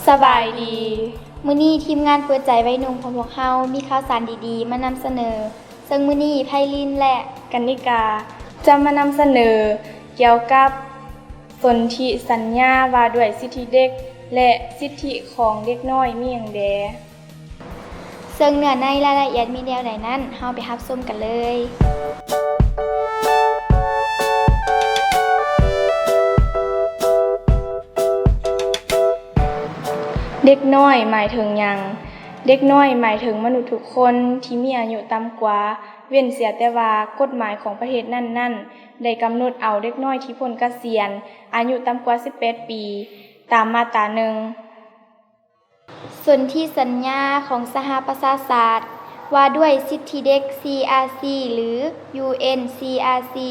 ສະບາຍດີ. ມື້ນີ້ທີມງານເປີດໃຈໄວໜຸ່ມຂອງພວກເຮົາມີຂ່າວສານດີໆມານຳສະເໜີ, ເຊິ່ງມື້ນີ້ໄພລິນ ແລະ ກັນນິກາ ຈະມານຳສະເໜີກ່ຽວກັບສົນທິສັນຍາວ່າດ້ວຍສິດທິເດັກ ແລະ ສິດທິຂອງເດັກນ້ອຍມີຫຍັງແດ່. ເຊິ່ງເນື້ອໃນລາຍລະອຽດມີແນວໃດນັ້ນ, ເຮົາໄປຮັບຊົມກັນເລີຍ. ເດັກນ້ອຍໝາຍເຖິງຫຍັງ? ເດັກນ້ອຍໝາຍເຖິງມະນຸດທຸກຄົນທີ່ມີອາຍຸຕ່ຳກວ່າ, ເວັ້ນເສຍແຕ່ວ່າກົດໝາຍຂອງປະເທດນັ້ນໆ ໄດ້ກຳນົດເອົາເດັກນ້ອຍທີ່ພົ້ນກະສຽນອາຍຸຕ່ຳກວ່າສິບແປດປີ ຕາມມາດຕາໜຶ່ງ. ສົນທິສັນຍາຂອງສະຫະປະຊາຊາດວ່າດ້ວຍສິດທິເດັກ ຊີອາຊີ ຫຼື ຢູເອັນ ຊີອາຊີ,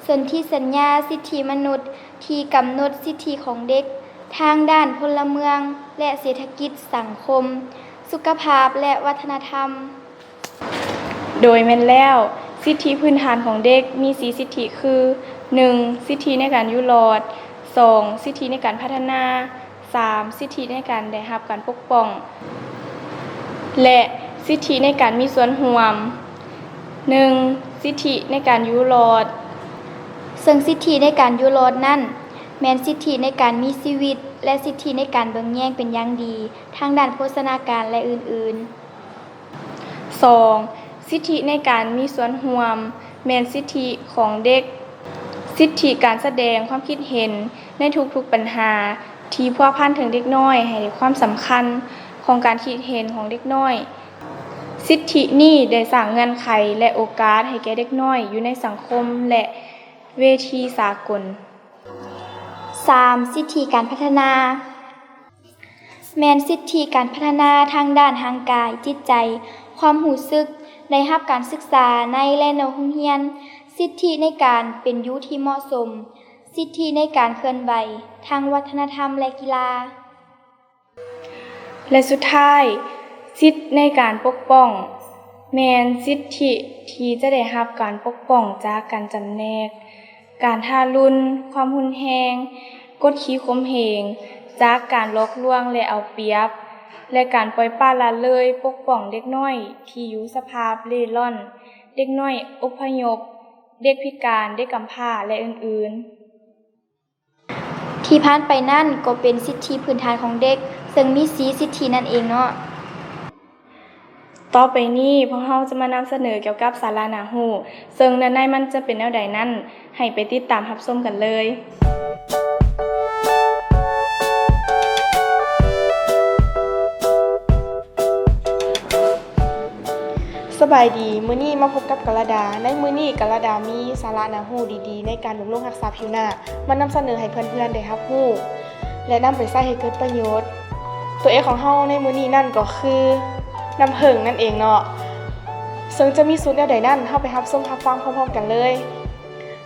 ສົນທິສັນຍາສິດທິມະນຸດທີ່ກຳນົດສິດທິຂອງເດັກທາງດ້ານພົນລະເມືອງ ແລະ ເສດຖະກິດ, ສັງຄົມ, ສຸຂະພາບ ແລະ ວັດທະນະທຳ. ໂດຍແມ່ນແລ້ວ, ສິດທິພື້ນຖານຂອງເດັກມີສີ່ສິດທິຄື, ໜຶ່ງ ສິດທິໃນການຢູ່ລອດ, ສອງ ສິດທິໃນການພັດທະນາ, ສາມ ສິດທິໃນການໄດ້ຮັບການປົກປ້ອງ ແລະ ສິດທິໃນການມີສ່ວນຮ່ວມ. ໜຶ່ງ ສິດທິໃນການຢູ່ລອດ. ເຊິ່ງສິດທິໃນການຢູ່ລອດນັ້ນ ແມ່ນສິດທິໃນການມີຊີວິດ ແລະ ສິດທິໃນການເບິ່ງແຍງເປັນຢ່າງດີທາງດ້ານໂພຊະນາການ ແລະ ອື່ນໆ. ສອງ ສິດທິໃນການມີສ່ວນຮ່ວມ ແມ່ນສິດທິຂອງເດັກ, ສິດທິການສະແດງຄວາມຄິດເຫັນໃນທຸກໆບັນຫາທີ່ພົວພັນເຖິງເດັກນ້ອຍ ໃຫ້ຄວາມສຳຄັນຂອງການຄິດເຫັນຂອງເດັກນ້ອຍ. ສິດທິນີ້ໄດ້ສ້າງເງື່ອນໄຂ ແລະ ໂອກາດໃຫ້ແກ່ເດັກນ້ອຍຢູ່ໃນສັງຄົມ ແລະ ເວທີສາກົນ. ສາມ ສິດທິການພັດທະນາ. ແມ່ນສິດທິການພັດທະນາທາງດ້ານຮ່າງກາຍ, ຈິດໃຈ, ຄວາມຮູ້ສຶກ, ໄດ້ຮັບການສຶກສາໃນ ແລະ ນອກໂຮງຮຽນ, ສິດທິໃນການເປັນຢູ່ທີ່ເໝາະສົມ, ສິດທິໃນການເຄື່ອນໄຫວທາງວັດທະນະທຳ ແລະ ກິລາ. ແລະ ສຸດທ້າຍ, ສິດໃນການປົກປ້ອງ ແມ່ນສິດທິທີ່ຈະໄດ້ຮັບການປົກປ້ອງຈາກການຈຳແນກ, ການທາລຸນ, ຄວາມຮຸນແຮງ, ກົດຂີ່ຂົ່ມເຫງ, ຈາກການຫຼອກລວງ ແລະ ເອົາປຽບ ແລະ ການປ່ອຍປະລະເລີຍ, ປົກປ້ອງເດັກນ້ອຍທີ່ຢູ່ສະພາບເລ່ລ່ອນ, ເດັກນ້ອຍອົບພະຍົບ, ເດັກພິການ, ເດັກກຳພ້າ ແລະ ອື່ນໆ. ທີ່ຜ່ານໄປນັ້ນກໍເປັນສິດທິພື້ນຖານຂອງເດັກ, ເຊິ່ງມີສີ່ສິດທິນັ້ນເອງເນາະ. ຕໍ່ໄປນີ້ພວກເຮົາຈະມານຳສະເໜີກ່ຽວກັບສາລະໜ້າຮູ້, ເຊິ່ງເນື້ອໃນມັນຈະເປັນແນວໃດນັ້ນ, ໃຫ້ໄປຕິດຕາມຮັບຊົມກັນເລີຍ. ສະບາຍດີ, ມື້ນີ້ມາພົບກັບກາລະດາ. ໃນມື້ນີ້ກາລະດາມີສາລະໜ້າຮູ້ດີໆໃນການບຳລຸງຮັກສາຜິວໜ້າ ມານຳສະເໜີໃຫ້ເພື່ອນໆໄດ້ຮັບຮູ້ ແລະ ນຳໄປໃຊ້ໃຫ້ເກີດປະໂຫຍດ. ຕົວເອກຂອງເຮົາໃນມື້ນີ້ນັ້ນກໍຄືນ້ຳເຜິ້ງນັ້ນເອງເນາະ. ເຊິ່ງຈະມີສູດແນວໃດນັ້ນ, ເຮົາໄປຮັບຊົມຮັບຟັງພ້ອມໆກັນເລີຍ.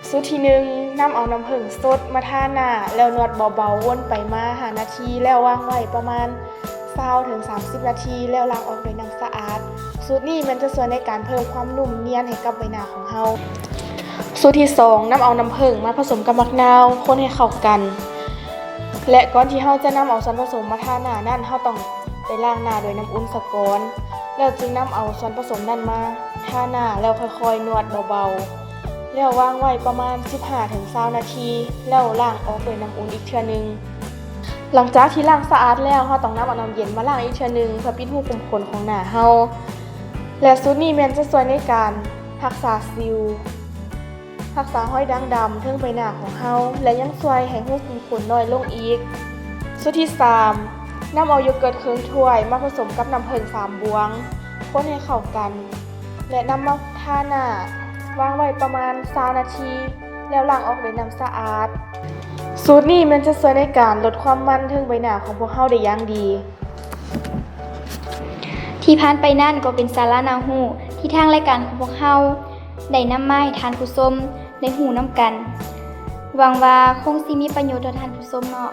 ສູດທີໜຶ່ງ, ນຳເອົານ້ຳເຜິ້ງສົດມາທາໜ້າ ແລ້ວນວດເບົາໆ ວົນໄປມາຫ້ານາທີ ແລ້ວວາງໄວ້ປະມານຊາວເຖິງສາມສິບນາທີ ແລ້ວລ້າງອອກດ້ວຍນ້ຳສະອາດ. ສູດນີ້ແມ່ນຈະຊ່ວຍໃນການເພີ່ມຄວາມນຸ້ມນຽນໃຫ້ກັບໃບໜ້າຂອງເຮົາ. ສູດທີສອງ, ນຳເອົານ້ຳເຜິ້ງມາຜະສົມກັບໝາກນາວ, ຄົນໃຫ້ເຂົ້າກັນ ແລະ ກ່ອນທີ່ເຮົາຈະນຳເອົາສ່ວນປະສົມມາທາໜ້ານັ້ນ, ເຮົາຕ້ອງໄປລ້າງໜ້າດ້ວຍນ້ຳອຸ່ນສາກ່ອນ ແລ້ວຈຶ່ງນຳເອົາສ່ວນປະສົມນັ້ນມາທາໜ້າ ແລ້ວຄ່ອຍໆນວດເບົາໆ ແລ້ວວາງໄວ້ປະມານສິບຫ້າເຖິງຊາວນາທີ ແລ້ວລ້າງອອກດ້ວຍນ້ຳອຸ່ນອີກເທື່ອໜຶ່ງ. ຫຼັງຈາກທີ່ລ້າງສະອາດແລ້ວ, ເຮົາຕ້ອງນຳເອົານ້ຳເຢັນມາລ້າງອີກເທື່ອໜຶ່ງ ເພື່ອປິດຮູຂຸມຂົນຂອງໜ້າເຮົາ ແລະ ສູດນີ້ແມ່ນຈະຊ່ວຍໃນການຮັກສາສິວ, ຮັກສາຮອຍດ່າງດຳເທິງໃບໜ້າຂອງເຮົາ ແລະ ຍັງຊ່ວຍໃຫ້ຮູຂຸມຂົນນ້ອຍລົງອີກ. ສູດທີສາມ, ນຳເອົາໂຢເກີດເຄິ່ງຖ້ວຍມາປະສົມກັບນ້ຳເຜິ້ງສາມບວງ, ຄົນໃຫ້ເຂົ້າກັນ ແລະ ນຳມາທາໜ້າ, ວາງໄວ້ປະມານຊາວນາທີ ແລ້ວລ້າງອອກດ້ວຍນ້ຳສະອາດ. ສູດນີ້ແມ່ນຈະຊ່ວຍໃນການລົດຄວາມມັນເທິງໃບໜ້າຂອງພວກເຮົາໄດ້ຢ່າງດີ. ທີ່ຜ່ານໄປນັ້ນກໍເປັນສາລະໜ້າຮູ້ທີ່ທາງລາຍການຂອງພວກເຮົາໄດ້ນຳມາໃຫ້ທ່ານຜູ້ຊົມໄດ້ຮູ້ນຳກັນ. ຫວັງວ່າຄົງຊິມີປະໂຫຍດຕໍ່ທ່ານຜູ້ຊົມເນາະ.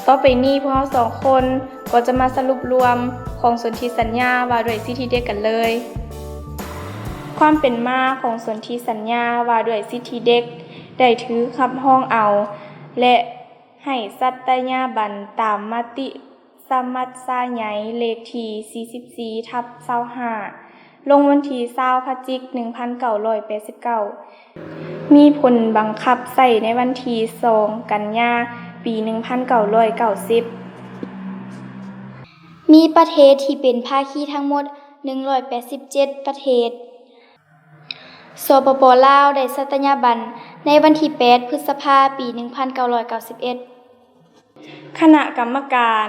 ຕໍ່ໄປນີ້ພວກເຮົາສອງຄົນກໍຈະມາສະຫຼຸບລວມຂອງສົນທິສັນຍາວ່າດ້ວຍສິດທິເດັກກັນເລີຍ. ຄວາມເປັນມາຂອງສົນທິສັນຍາວ່າດ້ວຍສິດທິເດັກໄດ້ຖືກຮັບຮອງເອົາ ແລະ ໃຫ້ສັດຕະຍາບັນຕາມມະຕິສະມັດຊາໃຫຍ່ເລກທີສີ່ສິບສີ່ທັບຊາວຫ້າ ລົງວັນທີຊາວ ພະຈິກ ໜຶ່ງພັນເກົ້າຮ້ອຍແປດສິບເກົ້າ ມີຜົນບັງຄັບໃຊ້ໃນວັນທີສອງ ກັນຍາ ປີໜຶ່ງພັນເກົ້າຮ້ອຍເກົ້າສິບ. ມີປະເທດທີ່ເປັນພາຄີທັງໝົດໜຶ່ງຮ້ອຍແປດສິບເຈັດປະເທດ. ສປປ ລາວ ໄດ້ສັດຕະຍາບັນໃນວັນທີແປດ ພຶດສະພາ ປີໜຶ່ງພັນເກົ້າຮ້ອຍເກົ້າສິບເອັດ. ຄະນະກຳມະການ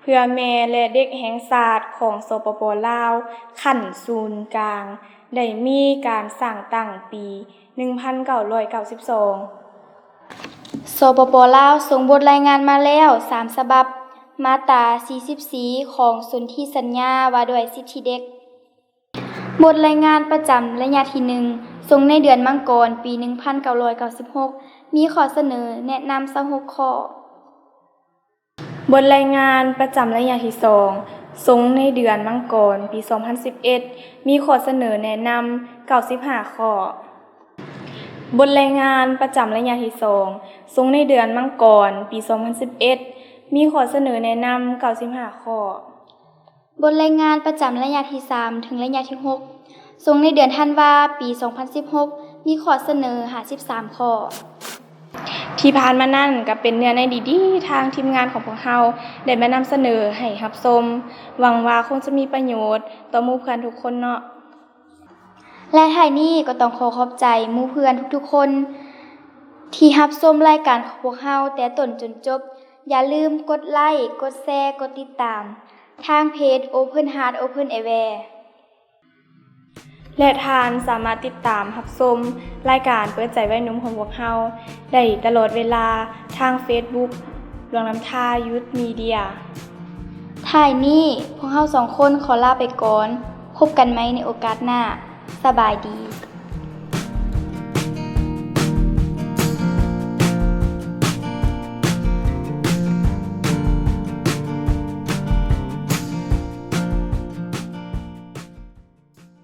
ເພື່ອແມ່ ແລະ ເດັກແຫ່ງຊາດຂອງ ສປປ ລາວ ຂັ້ນສູນກາງ ໄດ້ມີການສ້າງຕັ້ງປີໜຶ່ງພັນເກົ້າຮ້ອຍເກົ້າສິບສອງ. ສປປ ລາວ ສົ່ງບົດລາຍງານມາແລ້ວສາມສະບັບ, ມາດຕາສີ່ສິບສີ່ຂອງສົນທິສັນຍາວ່າດ້ວຍສິດທິເດັກ. ບົດລາຍງານປະຈຳໄລຍະທີໜຶ່ງ ສົ່ງໃນເດືອນມັງກອນ ປີໜຶ່ງພັນເກົ້າຮ້ອຍເກົ້າສິບຫົກ ມີຂໍ້ສະເໜີແນະນຳຊາວຫົກຂໍ້. ບົດລາຍງານປະຈຳໄລຍະທີສອງ ສົ່ງໃນເດືອນມັງກອນ ປີສອງພັນສິບເອັດ ມີຂໍ້ສະເໜີແນະນຳເກົ້າສິບຫ້າຂໍ້. ບົດລາຍງານປະຈຳໄລຍະທີສອງ ສົ່ງໃນເດືອນມັງກອນ ປີສອງພັນສິບເອັດ ມີຂໍ້ສະເໜີແນະນຳເກົ້າສິບຫ້າຂໍ້. ບົດລາຍງານປະຈຳໄລຍະທີສາມ ເຖິງໄລຍະທີຫົກ ສົ່ງໃນເດືອນທັນວາ ປີສອງພັນສິບຫົກ ມີຂໍ້ສະເໜີຫ້າສິບສາມຂໍ້. ທີ່ຜ່ານມານັ້ນກໍເປັນເນື້ອໃນດີໆ ທາງທີມງານຂອງພວກເຮົາໄດ້ມານຳສະເໜີໃຫ້ຮັບຊົມ. ຫວັງວ່າຄົງຈະມີປະໂຫຍດຕໍ່ໝູ່ເພື່ອນທຸກຄົນເນາະ. ແລະ ທ້າຍນີ້ກໍຕ້ອງຂໍຂອບໃຈໝູ່ເພື່ອນທຸກໆຄົນ ທີ່ຮັບຊົມລາຍການຂອງພວກເຮົາແຕ່ຕົ້ນຈົນຈົບ. ຢ່າລືມກົດໄລ, ກົດແຊ, ກົດຕິດຕາມທາງເພຈ Open Heart Open Airway. ແລະ ທ່ານສາມາດຕິດຕາມຮັບຊົມລາຍການເປີດໃຈໄວໜຸ່ມຂອງພວກເຮົາໄດ້ຕະຫຼອດເວລາທາງເຟສບຸກ ຫຼວງນ້ຳທາ Youth Media. ທ້າຍນີ້ ພວກເຮົາສອງຄົນຂໍລາໄປກ່ອນ. ພົບກັນໃໝ່ໃນໂອກາດໜ້າ. ສະບາຍດີ.